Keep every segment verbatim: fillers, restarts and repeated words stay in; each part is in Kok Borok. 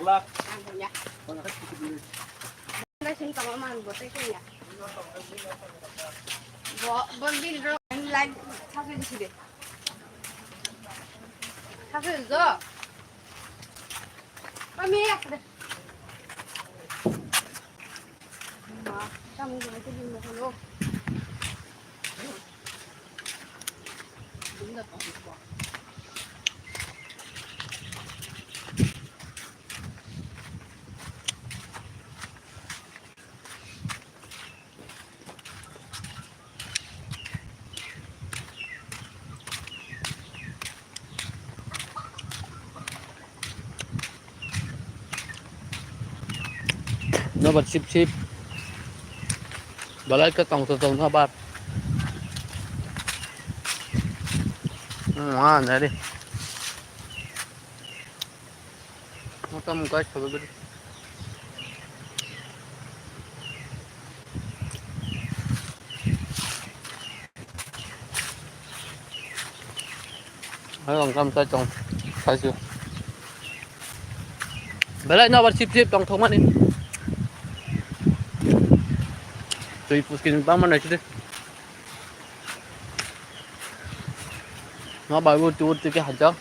Bo, bo bini rok light sasu disi de. Sasu jo. Mami, ya, de. Ma, kamu jangan ke bini mo. Nobar sip sip. Balai ke tong tong nobar. Hmm, ah, nari. Motom guys, sabi beri. Hai, ang kam sai tong, sai su. Belai no abar sip sip tong thok mani. Tui puskin bang mana sih deh. No bai bu tur tu ke haja.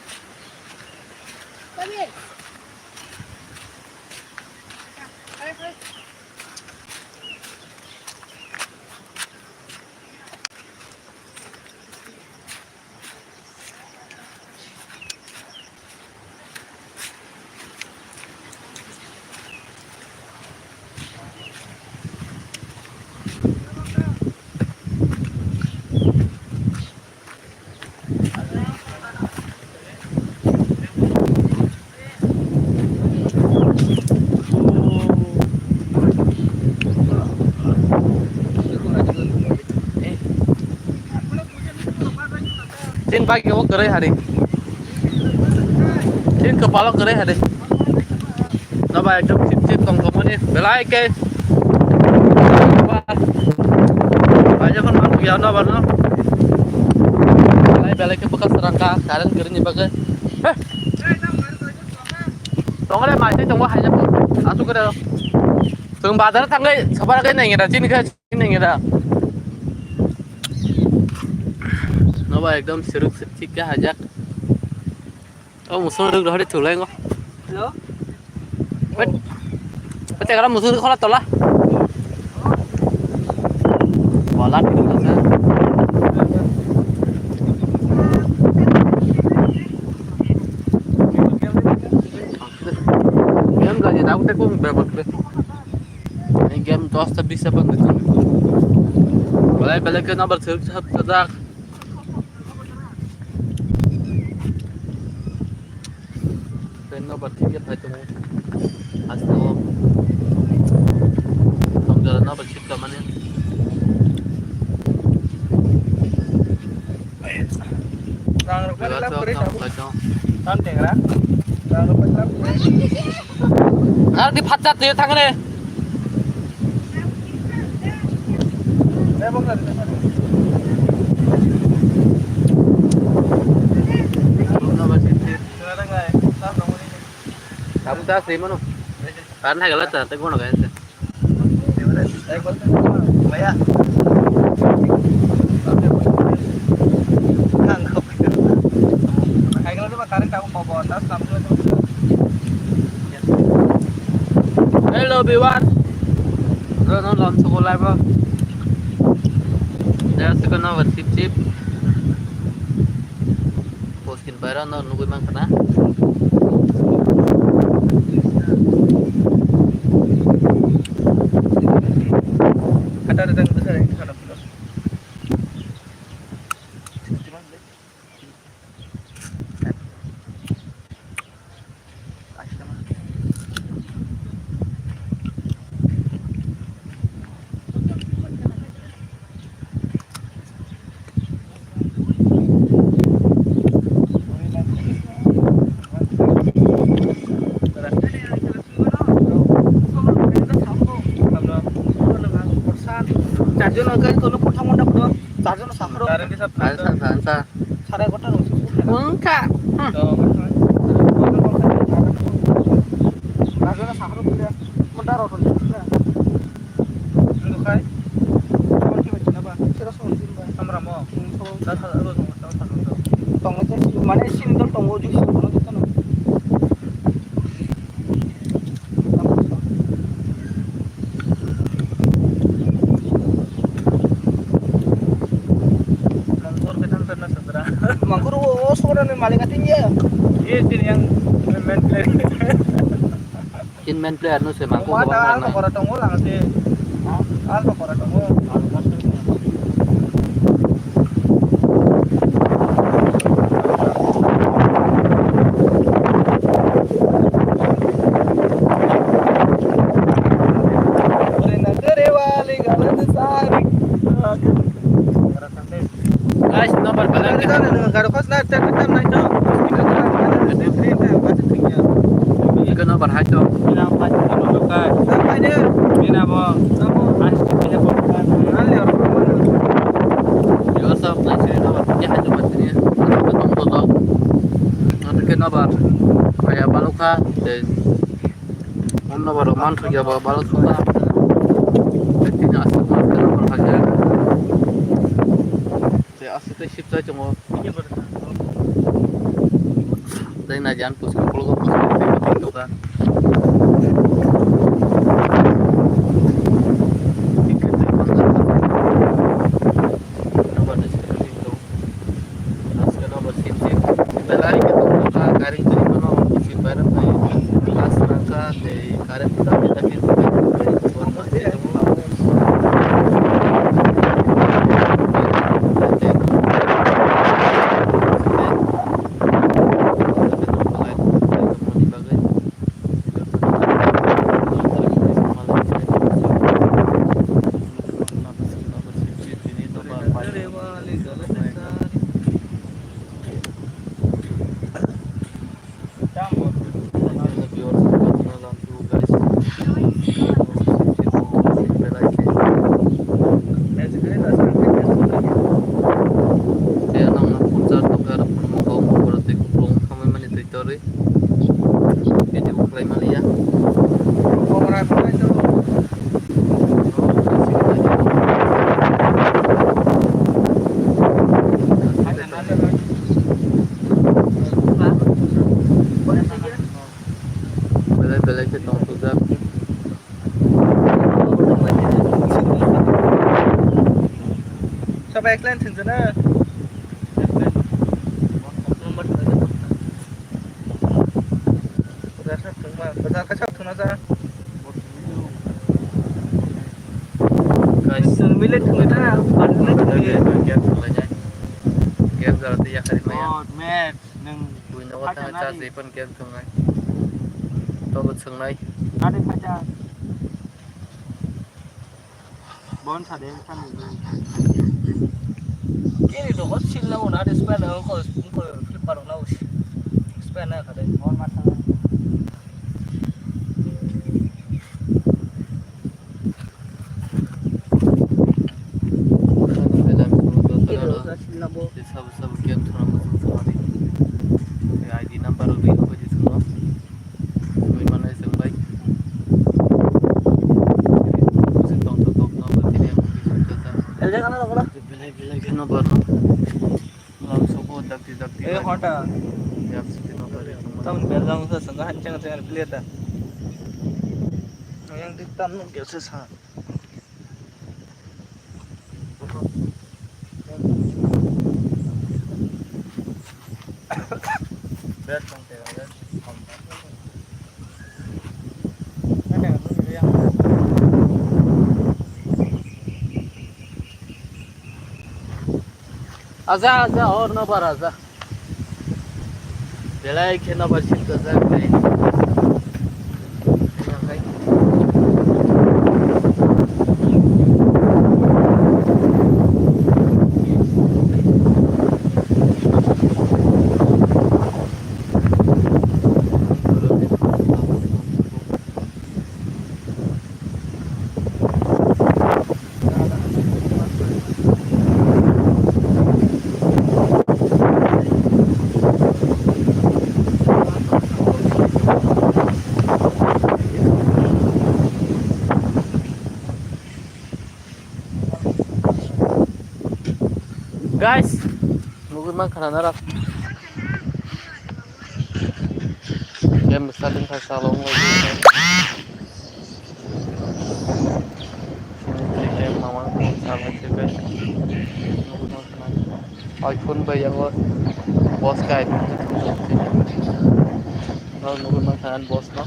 Tin bagi o kwrwi hari. Tin kwpalo kwrwi hari. Noba ekdom chip chip tong tongmani belai ke. Bai jokhon mang ya noba no. Belai belai ke bekas rangka current kwrwini bagwi. Heh. Tongre mai tei tongo haijak. Asuk kore. Tong bazar tangwi sabar kai nai ngira chini kai. Nengeda. Noba ekdom siruk sirthik ke hajak. O musung ruk rohori thulai ngo. Hello. Pete kara musung khola tola. Wala thik ase. Yang gani daw te kung bebak be. Game dos ta bis apa nggak tahu. Belai belai ke number satu satu tak. Pen number tiga pai tu. Hasta o. Kamu jalan number satu mana? Rang rok bai lap kwrwi tabuk. Tam tengra. Rang rok bai lap kwrwi. Ar di phatsa twi thang re. Tabuk ta swi mano. Karna gala ta te kono gaya se. Hello everyone. Bro, no lom soko live bro. Jaya siko no chip chip. Poskin baira no nugui mang kana. Kata datang besar yang sana. Charjon no gari kono kotha monda kono charjon no sakhro. Ansa, ansa. Sare kotha no. Wngkha. Hmm. To, kotha. Nungkha? Amra mo? Tongo, mane sini dol tongo, juice tongo, jotono. Mangkuru o sora ni malik ating ya. Iya, sini yang main player. Kin main player no se mangkuru. Mata alto kora tongo lang se. Alto kora tongo. Guys, number belai. Garo khosna chat chat nai to. Iko number hai to. Ina bo. Yo sab nai se number ya hai to bat ni. Iko tong to to. Iko number. Aya balukha de. Phone number man thok ya ba balukha. Tini asuk mas number hai. Te aswk tei sip chai tongo. Tei nai jan pusu kologo pusu kologo. Aswk number sip sip. Belai khe tongkha gari twi phano sip bai rok phai. Last rangkha tei current thang thang. Video khlai maliya. Belai belai khe tong thokjak. Sabai eklan thwng jana. Bazar khe sab thwngma, bazar khe sab thwngna ja. Guys, sir, mile thwngna ja, bazar khe thwngna ja. Game jara tei yakarwi maya. God, mate, nwng buino kha thwngna charge rwi phano game thwngnai. Tobo thwngnai. Nadi khacha. Bon sa de, sa ni. Kini dogo sil na una de spare na ko, ko flip parong na usi. Spare na kade. Bon ma sa. Kini dogo sil na bo. Sabo sabo game thwna muchung thwna di. I D number rok ri rok di thwno. Twi mane chwng bai. Tong to tok no ba tini ang twi thwng ta. Elja kana rok na? Belai belai kheno bar no. Lam soko dakti dakti. Eh, hota. Yap siti no bar. Tam bel jang sa sanga han chang chang player da. Yang di tan no ge se sa. Aja, aja, or no bar aja. Belai khe nobar sil kwchak tei. Guys, nugui mankha na nara. Game starting khai chalo wngwi. Game mama chalo khai. Nugui mankha na. Oi phone bai yango. Boss kai. Nugui mankha na boss no.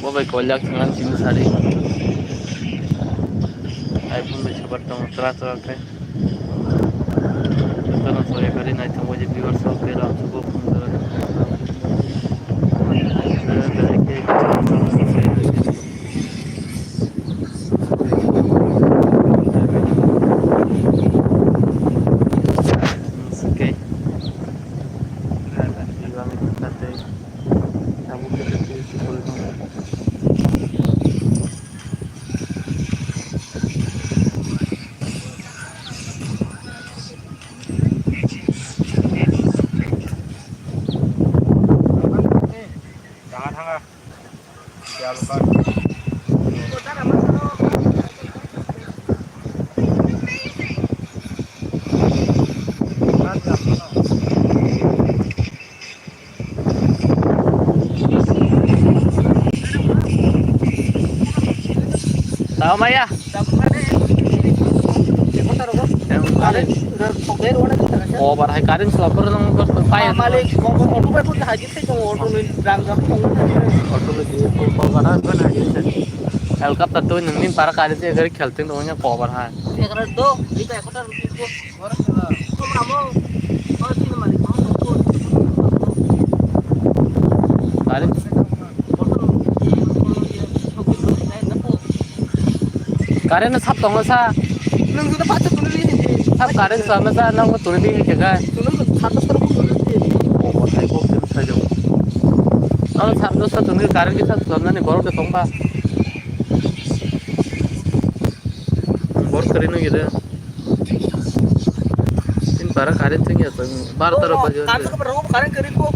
Bo bai koilak thangna simi sari. iPhone bai sabar tong tra tra khe. Jotono soya kari naithok bai je viewers rok tei rang sugo phungo. Okay. Tao maya. Kobar hai karin selap pura nang bos pai. Malik, kok kok auto pai pun haji sih dong auto ni rang rang kok. Auto ni di kok kok karan kan haji sih. Helicopter tu nungni para karin sih gari khel ting dong nya kobar hai. Ekra do, di ta ekra rupi ko. Current sap tongo sa. Sap current sa masa nang tuni di kega. Ano sap dosa tuni current kita sudah nani borok de tongba. Borok kari nang gede. Tin para current sing ya tong. Bar taro bajo. Current kari ko.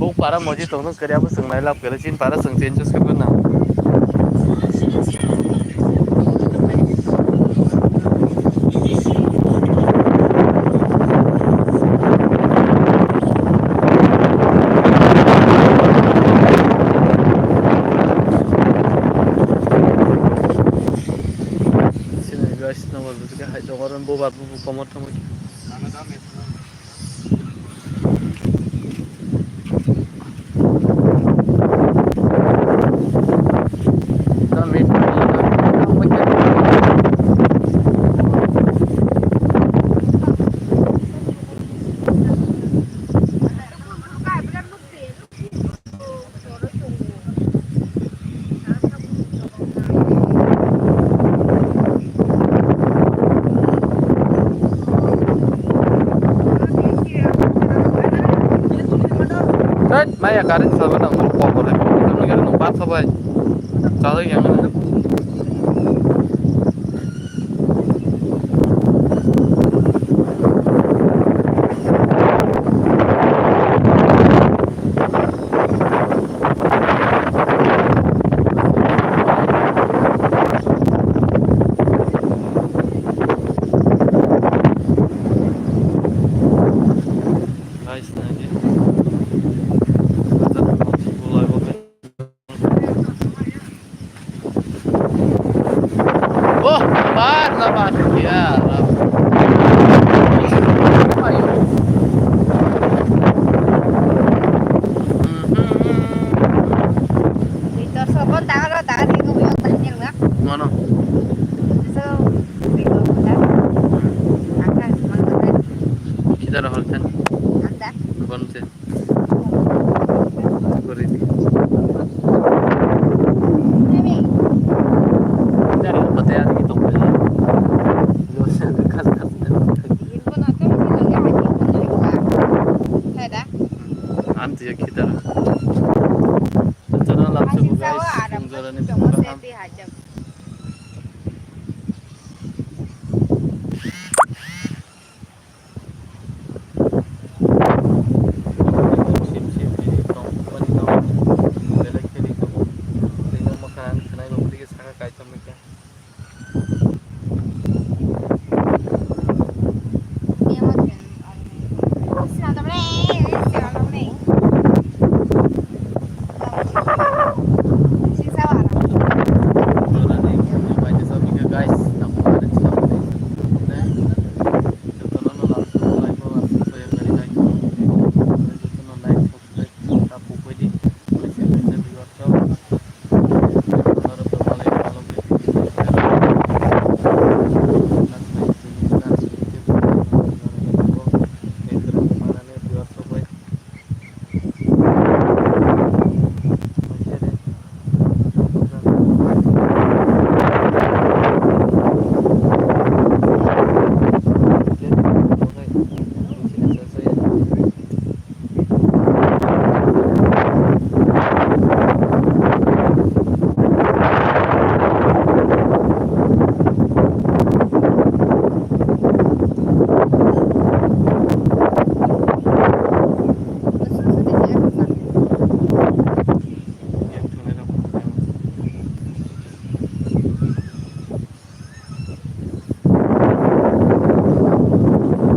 Bo para moji tongno kariya bo swngnai lab kare chin para swng changes khe bwna. Sini guys, nomor butuh ke hai dong orang bo bat bu komor tamo. Thait, maya current salba nang nang kok bolai. Nang nang nang bat sabai. Chalai yang nang. Guys, nai di. Bolai bolai. Oh, bar na bar. Ya, bar. Ayo. Mhm. Di torso kon tangan lo, tangan di ko, yo, tangan lo. Mano? So, di ko, kita. Angka, mano, kita. Kita rohol kan? Angka. Kon se. Kori di. Dari kota yang gitu. Yo, saya dekat, dekat. Ini pun atau kita lihat ini pun dari kita. Ada. Anti ya kita. Rencana langsung guys, jalan ini bukan.